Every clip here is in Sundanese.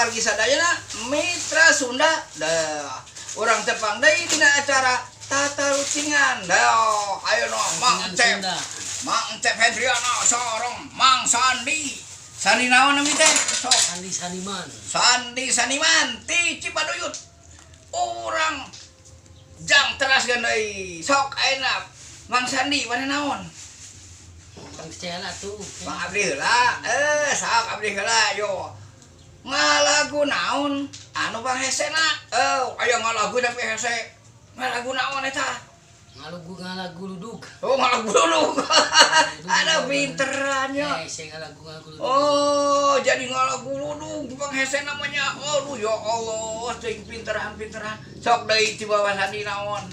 Wargi sadayana Mitra Sunda. Dah, urang tepang deui dina acara Tatarucingan. Dah, ayo no Mang Rucingan Cep. Sunda. Mang Cep Hendriana sareng Mang Sandi. Sandi naon nami teh? Sok. Sandi Saniman. Sandi Saniman ti Cipaduyut. Urang jang teraskeun deui. Sok ayeuna Mang Sandi mana naon? Kang Cela tuh. Mang abdi heula. Eh, sok abdi heula yo. Ngalagu naon anu panghesena? Eh, aya ngalagu tapi hese. Ngalagu naon eta? Ngalagu ngalagu ludug. Oh, ngalagu dulu. Ada pinterannya. Eh, saya ngalagu ngalagu ludug. Oh, jadi ngalagu ludug panghese namanya. Aduh, ya Allah, teuing pinteran-pinteran. Sok deui ti bawah Sandi naon?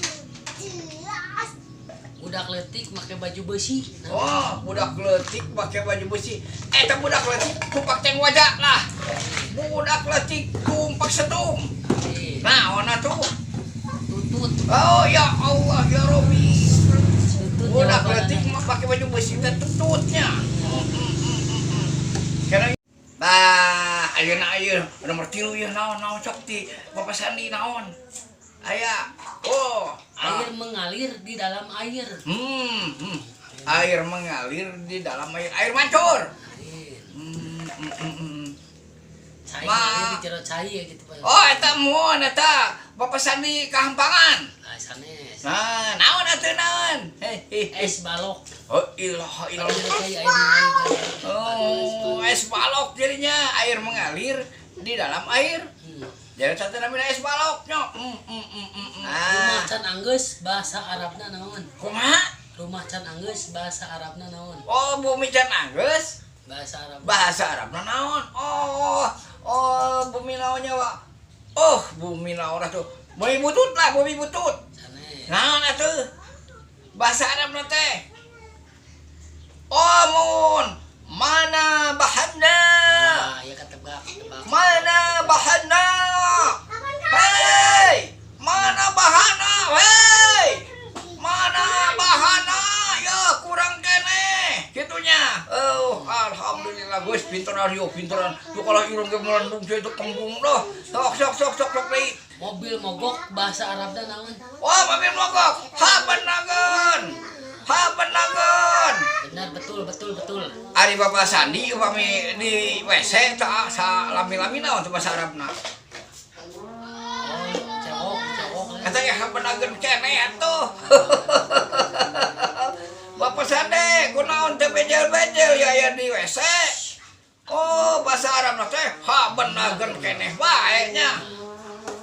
Budak leutik make baju besi. Nah, Oh, budak leutik pakai baju besi. Eta budak leutik tumpak ceng wajah lah. Budak leutik tumpak setum. Eh, Nah, ona tuh. Tutut. Oh, ya Allah, ya Robi. Tutut. Budak jawabannya. leutik mah pakai baju besi teh tututnya. Sekarang. Nah, ayeuna ayeuna nomor 3 ieu naon naon sok ti Bapak Sandi naon? Aya. Oh, Air mengalir di dalam air. Air mengalir di dalam air. Air mancur. Air. Cai ngalir di jero cai ya gitu, Pak. Oh, eta mun eta Bapak Sandi kahampangan. Nah, sanes. Nah, naon atuh naon? Hehehe. Es balok. Oh, ilah Di ilah. jero cai air mengalir. Oh, es balok jadinya air mengalir di dalam air. Jadi satu namanya es balok nya. Rumah Ah, can anggeus bahasa Arabna naon? Kumaha? Rumah can anggeus bahasa Arabna naon? Oh, bumi can anggeus. Bahasa Arab. Bahasa Arabna naon? Oh, oh, bumi naonnya, Pak? Oh, bumi naon atuh? Bumi butut lah, bumi butut. Sanes. Naon atuh? Bahasa Arabna teh. Oh, mun mana bahanna? Ah, ya ketebak, ketebak. Mana bahana? Hei, mana bahana? Hei, mana bahana? Ya kurang keneh, gitunya. Oh, alhamdulillah, guys, pinteran yo, pinteran. Tuh kalau irung ge melendung itu kembung dah. Sok sok sok sok sok deui. Mobil mogok bahasa Arabna naon? Wah, mobil mogok. Habenageun. Habenageun. Benar, betul, betul, betul. Ari Bapak Sandi upami di WC tah sa lami-lami naon tuh bahasa Arabna? Oh, cewok, cewok. Kata ya habenageun keneh atuh. Bapak Sandi, kunaon teh bejel-bejel ya ya di WC? Oh, bahasa Arabna teh habenageun keneh bae nya.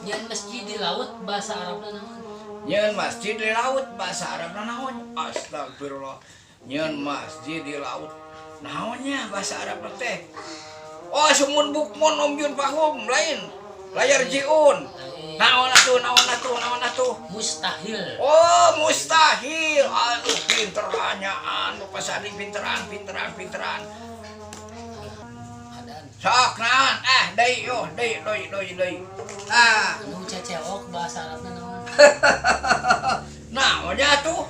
Nyeun masjid di laut bahasa Arabna naon? Nyeun masjid di laut bahasa Arabna naon? Astagfirullah. Nyeun masjid di laut. Naonnya bahasa Arabna teh? Oh, summun bukmun umyun fahum lain. La yarjiun. Lain. Naon atuh, naon atuh, naon atuh? Mustahil. Oh, mustahil. Aduh, pinterannya anu Pak Sandi pinteran, pinteran, pinteran. Adan. Sok naon? Eh, deui yo, deui, deui, deui, deui. Ah, Nu cecewok bahasa Arabna naon? Naonnya atuh?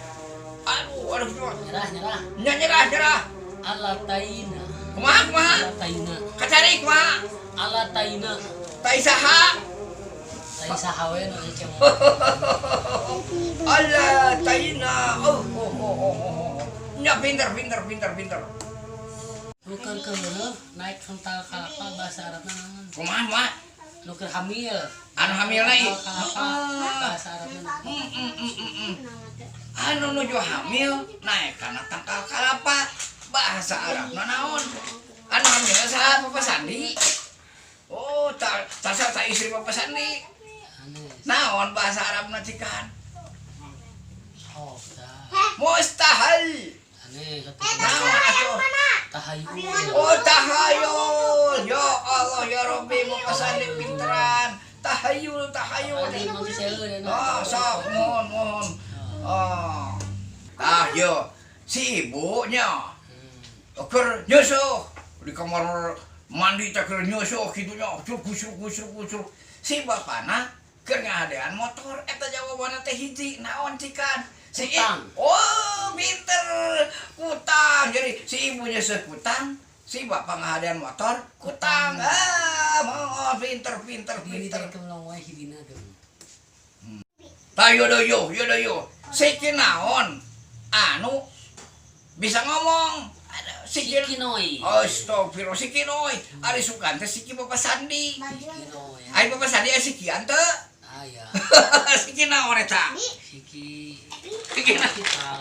Aduh, aduh, aduh. Nyerah, nyerah. Nya nyerah, nyerah. Alataina. Kumaha, kumaha? Alataina. Kacari kumaha? Alataina. Tai saha? Tai saha we nu cecewok. Allah, taina. Oh. Nya pinter, pinter, pinter, pinter. Nu keur keuneuh naik tangkal kalapa bahasa Arabna naon? Kumaha, kumaha? Nu keur hamil. Anu hamil na Tangkal kalapa bahasa Arabna naon? Anu nuju hamil naik kana tangkal kalapa bahasa Arabna naon? Anu hamil saha, Bapak Sandi? Oh, tak tak tak istri Bapak Sandi. Sanes. Naon bahasa Arabna cikan? Sok tah. Mustahil. Sanes atuh. Naon atuh? Tahayul. Oh, tahayul. Ya Allah ya Rabbi, Bapak Sandi pinteran. Tahayul, tahayul. Ada yang mau seueur. Oh, sok mohon mohon. Oh. Tah yo, si ibunya keur nyusuh di kamar mandi teh keur nyusuh kitu nya, cuk kusruk kusruk kusruk. Si bapana keur ngahadean motor eta jawabanna teh hiji naon cikan? Si Kutang. Oh, pinter. Kutang. Jadi si ibu nyusuh kutang, si bapak ngahadean motor kutang. Ah. Oh, pinter pinter Dili pinter. dari kamu wae hidina tuh. Tah yo yo yo. Siki naon? Anu bisa ngomong. Aduh, Siki. Sikinoi. Astagfirullah, Siki Noi. Ari sugan teh Siki Bapak Sandi. Sikinoi. Ari Bapak Sandi aya sikian teu? Aya. Siki naon eta? Siki. Siki naon? Sikal.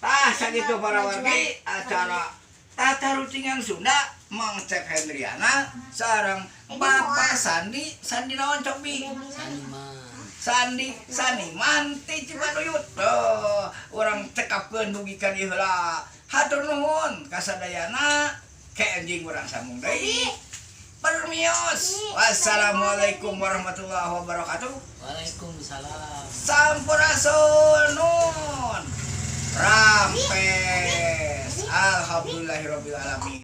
Tah sakitu para wargi acara Tata Rucingan Sunda, Mang Cep Hendriana sareng Bapak Sandi. Sandi naon, Cobi? Saniman. Sandi Saniman ti Cibaduyut. Tuh, urang cekapkeun dugi ka dieu heula. Hatur nuhun kasadayana, ke anjing urang sambung deui. Permios. Wassalamualaikum warahmatullahi wabarakatuh. Waalaikumsalam. Sampurasun, nun. Rampes. Alhamdulillahirabbil alamin.